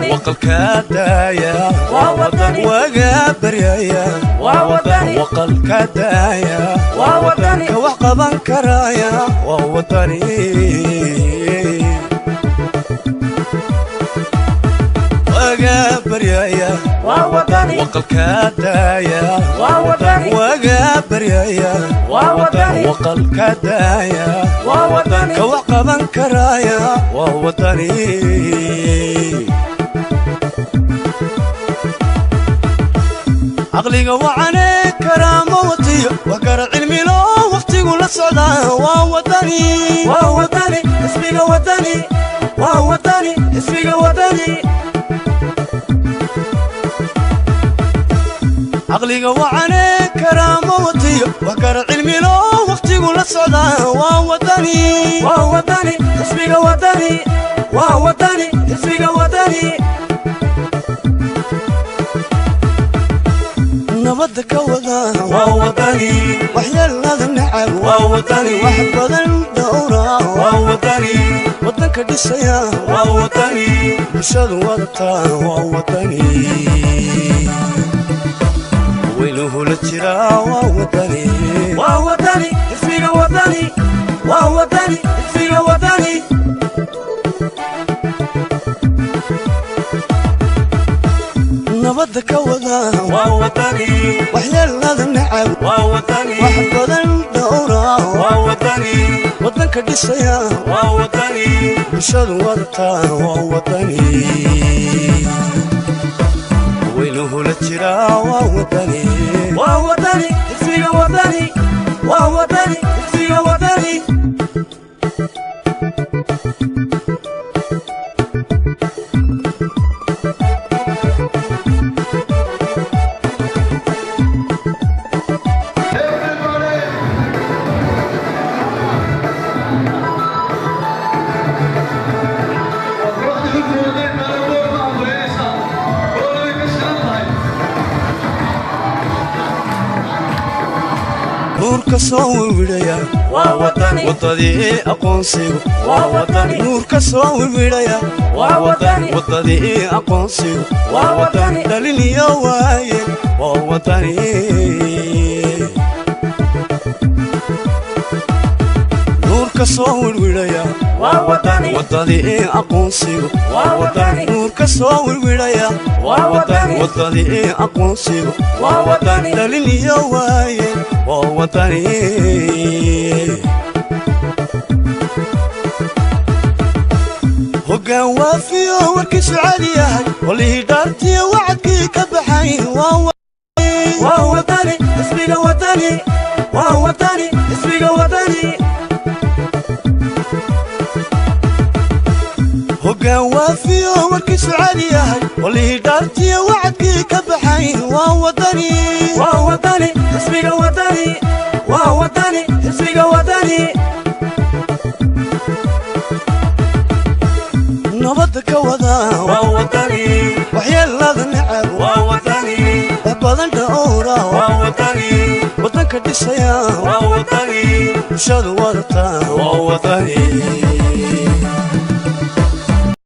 Waqalka daaya waga baryaya waqalka daaya ka wax qaban karaya waa wadani waga baryaya waqalka daaya waga baryaya waqalka daaya ka wax qaban karaya waa wadani caqliga wacane karaamo watiyo wax kara cilmi loo waqtigu la socdaa waa wadani waa wadani xisbiga wadani waa wadani xisbiga wadani caqliga wacane karaamo watiyo wax kara cilmi loo waqtigu la socdaa waa wadani waa wadani xisbiga wadani waa wadani xisbiga wadani nabadda ka wada waa wadani waxyeelada nacab waa wadani wax badan dhowra waa wadani wadanka dhisaya waa wadani bulshadu wadataa waa wadani weynuhu la jiraa waa wadani waa wadani xisbiga wadani waa wadani xisbiga wadani nabadda ka wada waa wadani waxyeelada nacab waa wadani wax badan dhowra waa wadani wadanka dhisaya waa wadani bulshadu wadataa waa wadani weynuhu la jiraa waa wadani waa wadani xisbiga wadani waa wadani xisbiga wadani nuurka soo wiwidhaya waa wadani wadadii aqoonsigu waa wadani nuurka soo wiwidhaya waa wadani wadadii aqoonsigu waa wadani dhaliniyo waaye waa wadani nuurka soo wiwidhaya waa wadani wadadii aqoonsigu waa wadani nuurka soo wiwidhaya waa wadani wadadii aqoonsigu waa wadani dhaliniyo waaye waa wadani hoggaan waafiyo warkiisu cali yahay walihii dhaartiyo wacadkii ka baxay waa wadani xisbiga wadani waa wadani xisbiga wadani hoggaan waafiyo warkiisu cali yahay walihii dhaartiyo wacadkii ka baxay waa wadani waa wadani xisbiga wadani waa wadani xisbiga wadani nabadda ka wada waa wadani waxyeelada nacab waa wadani wax badan dhowra waa wadani wadanka dhisaya waa wadani bulshadu wadataa waa wadani.